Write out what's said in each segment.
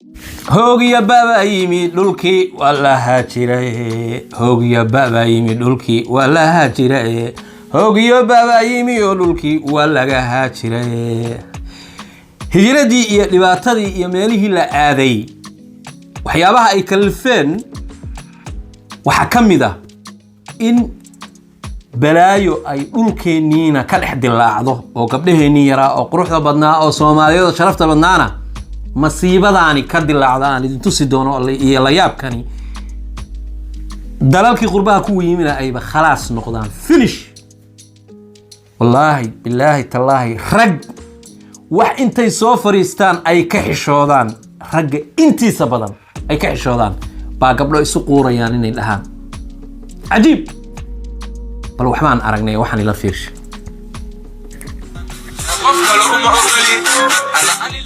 Hoogya baba yimi dhulkii waa la haajiray, hoogya baba yimi dhulkii waa la haajiray, hoogyo baba yimi oo dhulkii waa laga haajiray. Hijiradii iyo dhibaatadii iyo meelihii la aaday, waxyaabaha ay kalifeen waxaa ka mid ah in balaayo ay dhulkeenniina ka dhex dilaacdo, oo gabdhaheennii yaraa oo quruxda badnaa oo Soomaaliyeed oo sharafta badnaana masiibadaani ka dilaacda aan idin tusi doono iyo la yaabkani. Dalalkii qurbaha kuwa yimina ayba khalaas noqdaan, finish. Wallaahi bilaahi tallaahi, rag wax intay soo fariistaan ay ka xishoodaan, ragga intiisa badan ay ka xishoodaan baa gabdho isu quurayaan inay dhahaan. Cajiib. Bal waxbaan aragnay, waxaan ila fiirshay. Qof kale uma ogoli ana ani.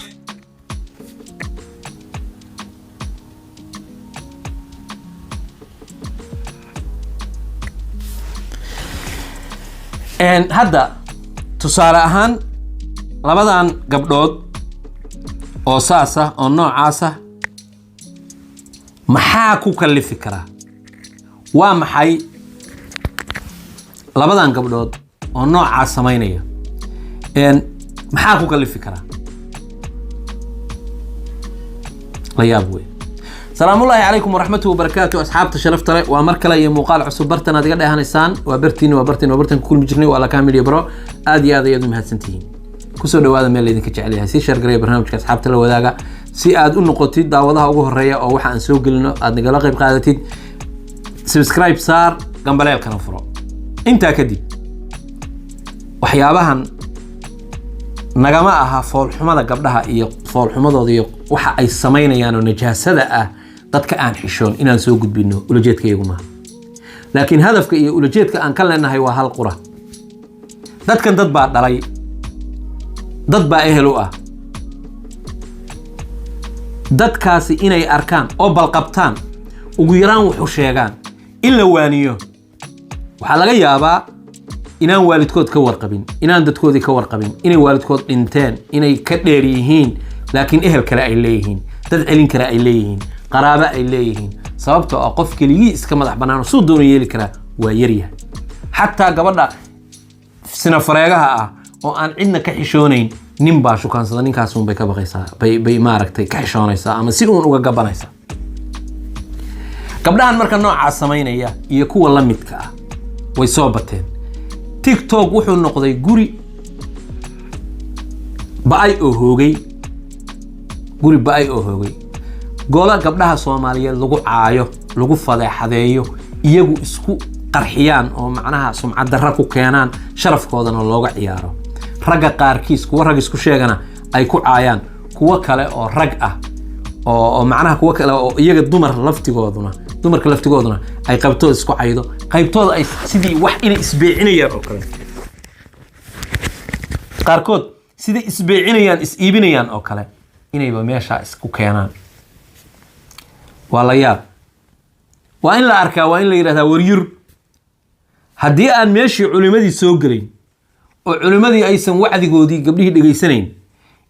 Hadda tusaale ahaan labadan gabdhood oo saas ah oo noocaas ah maxaa ku kallifi karaa? Waa maxay labadan gabdhood oo noocaas samaynaya? Maxaa ku kallifi karaa? La yaab wey. Salaamullaahi calaykum waraxmatuhi wabarakaatu. Asxaabta sharafta leh, waa mar kale iyo muuqaal cusub. Bartan aad iga dheehanaysaan waa bartiini, waa bartiin, waa bartan ku kulmi jirnay, waa Lakaa Media Bro. Aad iyo aad ayaad u mahadsantihiin. Kusoo dhawaada meel laydinka jecel yahay. Sii share gareeya barnaamijka, asxaabta la wadaaga, si aad u noqotid daawadaha ugu horeeya oo waxa aan soo gelino aad nagala qayb qaadatid. Subscribe saar, gambaleelkana furo. Intaa kadib, waxyaabahan nagama aha foolxumada gabdhaha iyo foolxumadooda iyo waxa ay samaynayaan oo najaasada ah. Dadka aan xishoon inaan soo gudbino ulajeedka iyagu maaha, laakiin hadafka iyo ulajeedka aan ka leenahay waa hal qura. Dadkan dad baa dhalay, dad baa ehel u ah. Dadkaasi inay arkaan oo balqabtaan, ugu yaraan wuxu sheegaan, in la waaniyo. Waxaa laga yaabaa inaan waalidkood ka warqabin, inaan dadkoodii ka warqabin, inay waalidkood dhinteen, inay ka dheer yihiin, laakiin ehel kale ay leeyihiin, dad celin kale ay leeyihiin, qaraabo ay leeyihiin. Sababtoo ah qof keligii iska madax bannaan oo suu doono yeeli karaa waa yaryahay. Xataa gabadha sinafareegaha ah oo aan cidna ka xishoonayn, nin baa shukaansada, ninkaas uun bay ka baqaysaa, bay maaragtay ka xishoonaysaa ama si uun uga gabanaysaa. Gabdhahan marka noocaas samaynaya iyo kuwa la midka ah way soo bateen. TikTok wuxuu noqday guri ba'ay oo hoogay, guri ba'ay oo hoogay, golo gabdhaha Soomaaliyeed lagu caayo, lagu fadeexadeeyo, iyagu isku qarxiyaan oo macnaha sumcad darra ku keenaan, sharafkoodana looga ciyaaro. Ragga qaarkiis, kuwa rag isku sheegana ay ku caayaan, kuwo kale oo rag ah oo macnaha kuwo kale oo iyaga dumar laftigooduna, dumarka laftigooduna ay qaybtooda isku caydo, qaybtooda ay sidii wax inay isbeecinayaan oo kale, qaarkood siday isbeecinayaan, is iibinayaan oo kale, inayba meeshaa isku keenaan. Waa la yaab. Waa in la arkaa, waa in la yidhahdaa waryur. Haddii aan meeshii culimadii soo gelayn oo culimadii aysan wacdigoodii gabdhihii dhegaysanayn,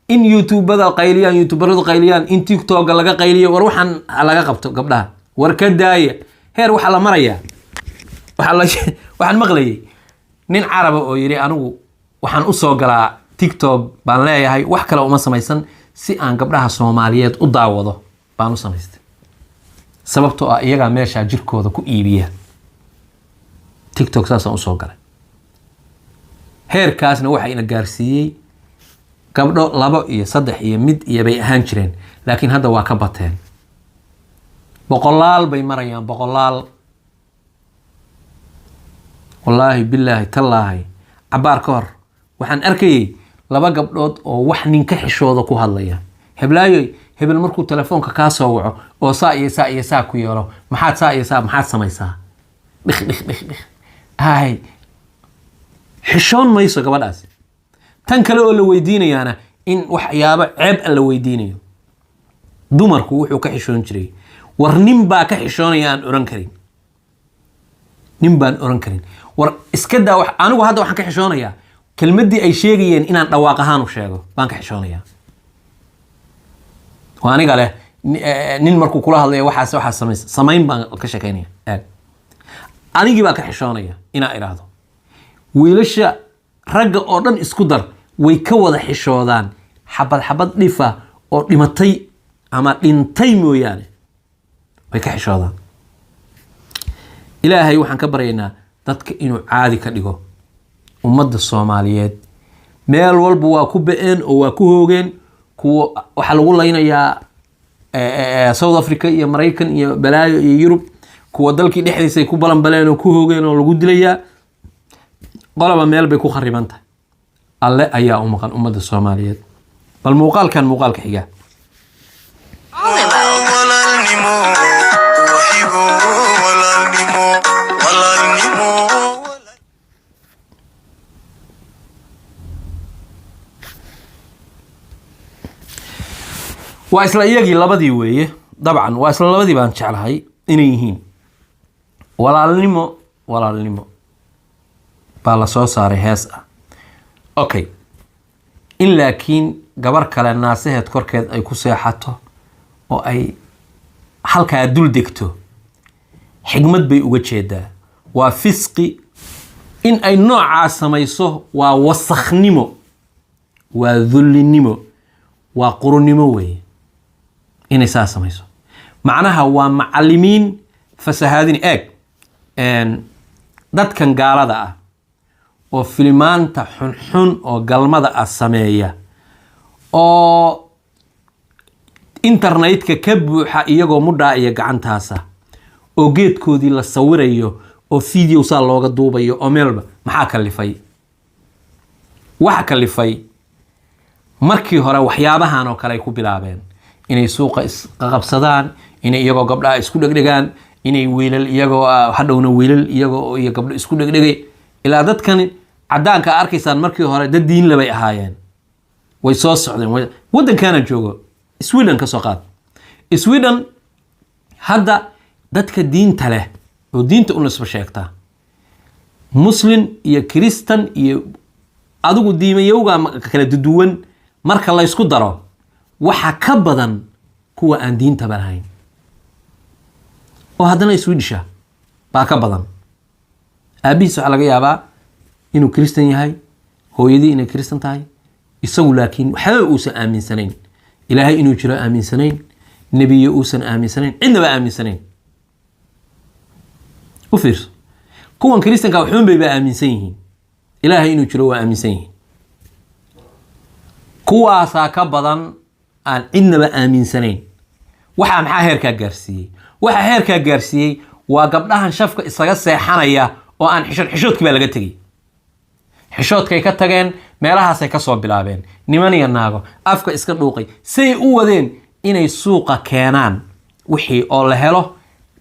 in YouTubada qayliyaan, YouTuberadu qayliyaan, in TikToka laga qayliyo, war waxaan ha laga qabto gabdhaha, war ka daaya. Heer waxaa la marayaa, waxaan maqlayay nin Caraba oo yidhi: "Anigu waxaan u soo galaa TikTok baan leeyahay, wax kale uma samaysan, si aan gabdhaha Soomaaliyeed u daawado baan u samaystay, sababtoo ah iyagaa meeshaa jirkooda ku iibiya TikTok, saasaan usoo galay." Heerkaasna waxaa ina gaarsiiyey gabdho labo iyo saddex iyo mid iyo bay ahaan jireen, laakiin hadda waa ka bateen, boqolaal bay marayaan, boqolaal. Wallaahi bilaahi tallaahi, cabaar ka hor waxaan arkayay laba gabdhood oo wax nin ka xishooda ku hadlaya. "Heblaayoy, hebel markuu telefoonka kaa soo waco oo saa iyo saa iyo saa ku yeelo, maxaad saa iyo saa maxaad samaysaa?" Dhik dhik dhik dhik. Hay, xishoon mayso gabadhaasi. Tan kale oo la weydiinayaana in waxyaabo ceeb a la weydiinayo. Dumarku wuxuu ka xishoon jiray, war nin baa ka xishoonaya aan oran karin, nin baan oran karin war iska daa. Anigu hadda waxaan ka xishoonayaa kelmaddii ay sheegayeen inaan dhawaaq ahaan u sheego baan ka xishoonayaa. Waa aniga leh Nin markuu kula hadlayo waxaas samaysa, samayn baan ka sheekaynaya. Eeg, anigii baa ka xishoonaya inaa idhaahdo. Wiilasha ragga oo dhan isku dar, way ka wada xishoodaan, xabad xabad dhifa oo dhimatay ama dhintay mooyaane, way ka xishoodaan. Ilaahay waxaan ka baryaynaa dadka inuu caadi ka dhigo. Ummadda Soomaaliyeed meel walba waa ku ba'een oo waa ku hoogeen. Kuwa waxaa lagu laynayaa South Africa iyo Maraykan iyo balaayo iyo Yurub. Kuwa dalkii dhexdiisa ay ku balanbaleen oo ku hoogeen oo lagu dilayaa. Qolaba meel bay ku khariban tahay. Alle ayaa u maqan ummadda Soomaaliyeed. Bal muuqaalkan, muuqaalka xiga. Walaalnimo waxigo, walaalnimo, walaalnimo. Waa isla iyagii labadii weeye. Dabcan waa isla labadii baan jeclahay inay yihiin. Walaalnimo, walaalnimo baa la soo saaray hees ah. Okay, in laakiin gabar kale naasaheed korkeed ay ku seexato oo ay halkaa dul degto, xigmad bay uga jeedaa, waa fisqi. In ay noocaa samayso waa wasakhnimo, waa dullinimo, waa qurunimo weeye inay saa samayso. Macnaha waa macalimiin fasahaadin. Eeg, dadkan gaalada ah oo filimaanta xunxun oo galmada ah sameeya oo internetka ka buuxa, iyagoo mudhaa iyo gacantaasa oo geedkoodii la sawirayo oo video saa looga duubayo oo meelba, maxaa kalifay? Waxa kalifay markii hore waxyaabahan oo kale ay ku bilaabeen, inay suuqa isqabsadaan, inay iyagoo gabdhaha isku dhegdhegaan, inay wiilal iyagoo hadhowna wiilal iyagoo iyo gabdho isku dhegdhegay. Ilaa dadkan caddaanka arkaysaan markii hore dad diin labay ahaayeen, way soo socdeen. Waddankaana joogo, Sweden ka soo qaad. Sweden hadda dadka diinta leh oo diinta u nisbo sheegta, Muslim iyo Kiristan iyo adigu diimayowga kala duwan, marka laysku daro waxa ka badan kuwa aan diintaba lahayn oo haddana Swedisha baa ka badan. Aabihiis waxaa laga yaabaa inuu Kristan yahay, hooyadii inay Kristan tahay, isagu laakiin waxba uusan aaminsanayn, Ilaahay inuu jiro aaminsanayn, nebiyo uusan aaminsanayn, cidnaba aaminsanayn. U fiirso, kuwan Kristanka waxuun bayba aaminsan yihiin, Ilaahay inuu jiro waa aaminsan yihiin. Kuwaasaa ka badan aan cidnaba aaminsanayn. Waxaa maxaa heerkaa gaarsiiyey? Waxaa heerkaa gaarsiiyey waa gabdhahan shafka isaga seexanaya oo aan xishood. Xishoodkii baa laga tegey, xishoodkay ka tageen, meelahaasay ka soo bilaabeen. Niman iyo naago afka iska dhuuqay say u wadeen inay suuqa keenaan wixii oo la helo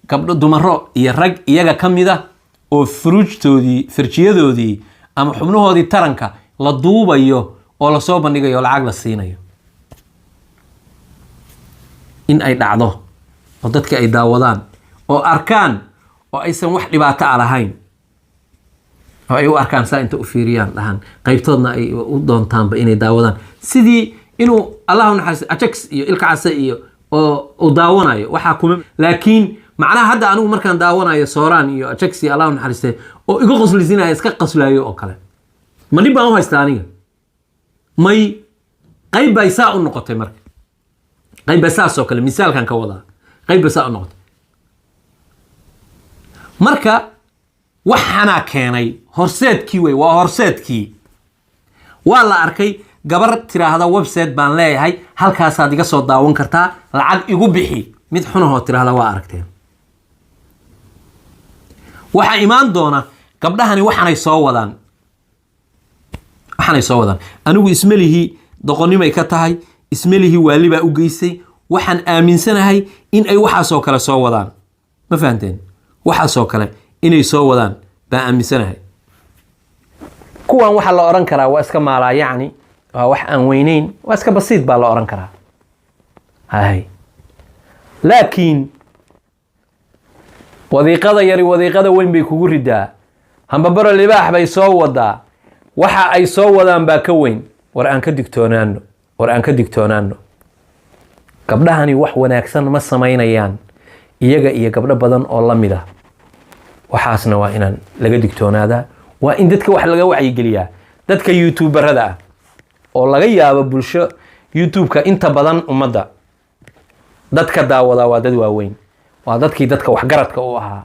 gabdho, dumaro iyo rag iyaga ka mida oo furuujtoodii, farjiyadoodii ama xubnahoodii taranka la duubayo oo lasoo bandhigayo oo lacag la siinayo, in ay dhacdo oo dadka ay daawadaan oo arkaan oo aysan wax dhibaato a lahayn, oo ay u arkaan saa inta u fiiriyaan dhahaan, qaybtoodna ay u doontaanba inay daawadaan, sidii inuu Allah u naxariisto Ajax iyo Ilka Case iyo oo uu daawanayo. Waxaa kuma laakiin macnaha hadda anigu markaan daawanayo Sooraan iyo Ajax iyo Allah u naxariiste oo iga qoslisinaya, iska qoslayo oo kale, ma dhib baan u haystaa aniga? May. Qayb bay saa u noqotay marka, qayb bay saas oo kale, misaalkan ka wadaa, qayb bay saa u noqotay marka. Waxaanaa keenay horseedkii wey, waa horseedkii. Waa la arkay gabar tiraahda "Website baan leeyahay, halkaasaad iga soo daawan kartaa, lacag igu bixi." Mid xunahoo tiraahda waa aragteen. Waxaa imaan doona gabdhahani waxaanay soo wadaan, waxaanay soo wadaan. Anigu ismelihi doqonnimay ka tahay, ismelihi waalibaa u geysay. Waxaan aaminsanahay in ay waxaasoo kale soo wadaan. Ma fahanteen? Waxaasoo kale inay soo wadaan baan aaminsanahay. Kuwan waxaa la odhan karaa waa iska maalaa, yacni waa wax aan weyneyn, waa iska basiid baa la odhan karaa hay. Laakiin wadiiqada yari wadiiqada weyn bay kugu ridaa. Hambabaro libaax bay soo wadaa. Waxa ay soo wadaan baa ka weyn. War aan ka digtoonaano, war aan ka digtoonaano. Gabdhahani wax wanaagsan ma samaynayaan, iyaga iyo gabdho badan oo la mid ah. Waxaasna waa inaan laga digtoonaadaa, waa in dadka wax laga wacyigeliyaa, dadka YouTuberada ah oo laga yaabo bulsho. YouTube-ka inta badan ummadda dadka daawadaa waa dad waaweyn, waa dadkii dadka waxgaradka u ahaa.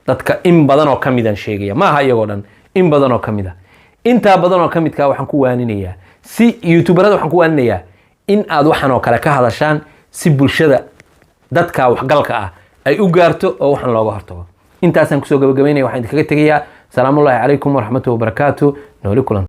Dadka in badan oo ka midaan sheegaya, ma aha iyagoo dhan, in badan oo ka mid ah. Intaa badan oo ka midkaa waxaan ku waaninayaa, si YouTuberada waxaan ku waaninayaa in aad waxan oo kale ka hadashaan, si bulshada dadka waxgalka ah ay u gaarto oo waxan looga hortago. Intaasaan kusoo gabagabaynaya, waxaan idinkaga tegayaa salaamullaahi calaykum waraxmatuhi wabarakaatu. Nooli kulan.